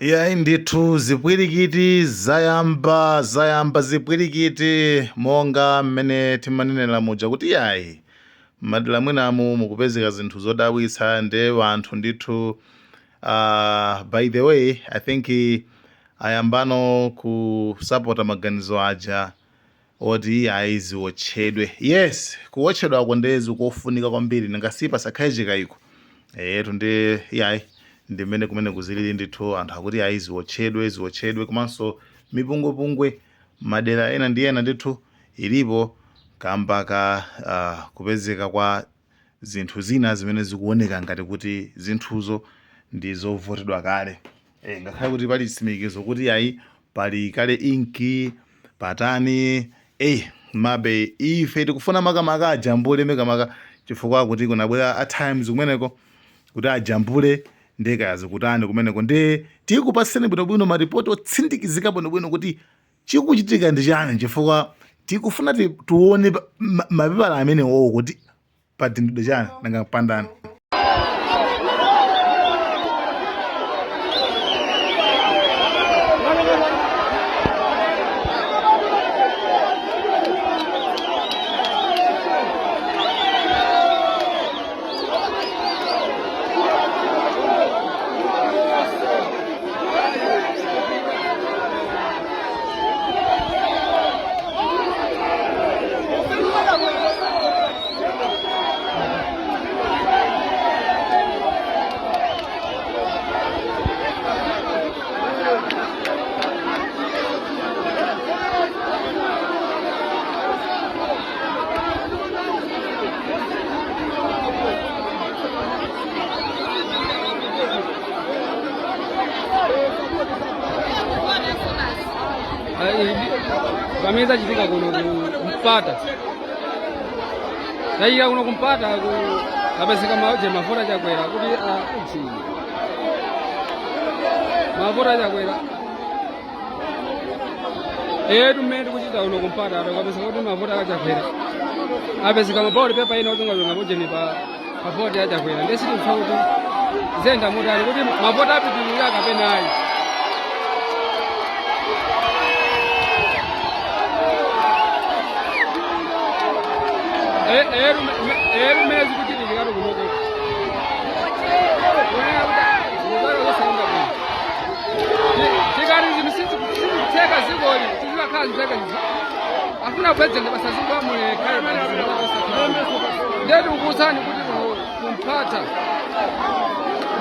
Iyayi ndithu, zipwirikiti zayamba, zayamba zipwirikiti monga mmene timanenera muja kuti iyayi, m'madera mwinamu mukupezeka zinthu zodabwitsa. Nde anthu ndithu, by the way, I think ayambano kusapota maganizo aja oti iyayi, ziwotchedwe. Yes, kuwotchedwako ndezi kofunika kwambiri, nanga si pasakhale chikayiko etu. Ndi iyayi, ndi mmene kumene kuzilili ndithu. Anthu akuti ayi, ziwotchedwe, ziwotchedwe. Komanso mipungwepungwe madera ena ndi ena ndithu ilipo kamba ka kupezeka kwa zinthu zina zimene zikuoneka ngati kuti zinthuzo ndi zovotedwa kale, ngakhale kuti pali chitsimikizo kuti ayi, pali kale inki patani, mabe ife tikufuna makamaka ajambule, makamaka chifukwa kuti kunabwera a Times kumeneko kuti ajambule. Ndekazi zikutani kumeneko? Ndi tikupatseni bwinobwino maripoti otsindikizika bwinobwino kuti chikuchitika ndi chani, chifukwa tikufuna tione mapepala amenewowo kuti padindidwe chani, nanga pandani. Pamene zachitika kuno kumpata, zachitika kuno kumpata ku apezeka mauje mafuta chakwera kuti uchi mafuta chakwera etu mmene tikuchita kuno kumpata apo kapezeka kuti mafuta achakwera, apezeka ma ballot paper ina ochongachonga mujeni pa mavoti achakwera. Ndiye sitikudziwa kuti ziyenda motani, kuti mavoti apitirira kapena ayi. Etu mmene zikuchitikiratu kunoko kuoneka kuti zikukhala zosayenda bwino. Tikati zinthu sizikutheka, zikoli tizikakhala zitheka, afuna president basazingwamule khale. Ndetu ukuwuzani kuti kuno kumpata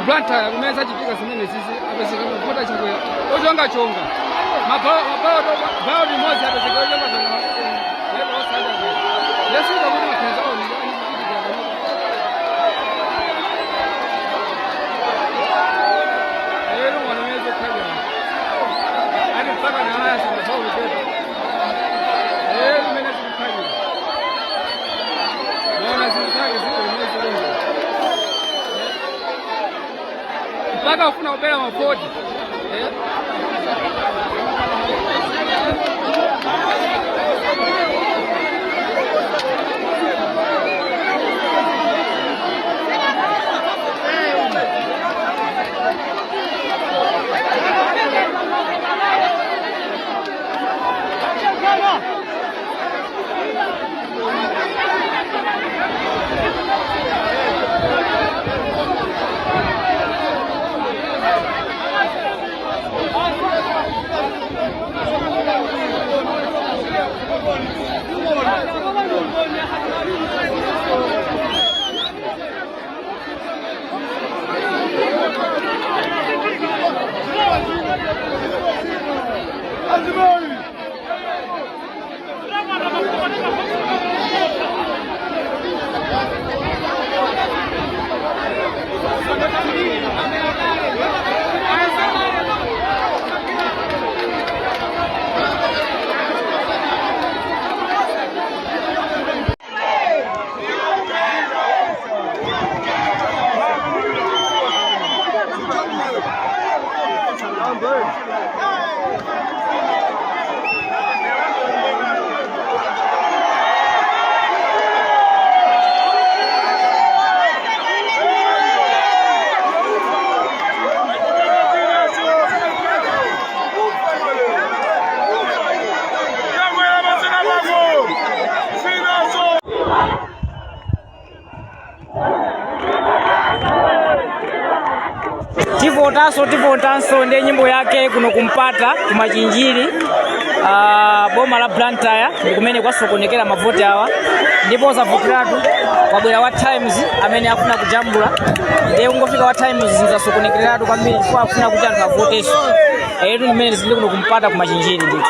Blantyre kumene zachitika zimene zizi, apezeka mafuta chakwera ochongachonga, maballot imodzi apezeka ochongachonga leba osachakwera ndesika kuti makheza awo ndikuchitikira panopo. Lero mwana wezokhalira ati mpaka nalaya samaballot paper. Lero mene zikukhalira, maona zinthu zake ziko limene zilengera mpaka ufuna kubera mavoti, eh? Tivotanso, tivotanso, ndiye nyimbo yake kuno kumpata kumachinjiri, boma la Blantyre, ndi kumene kwasokonekera mavoti awa. Ndipo osavutiratu kwabwera wa Times amene afuna kujambula, ndiye kungofika wa Times zinzasokonekereratu kwambiri, chifukwa afuna kuti anthu avotenso. Etu, ndimene zili kuno kumpata kumachinjiri ndithu.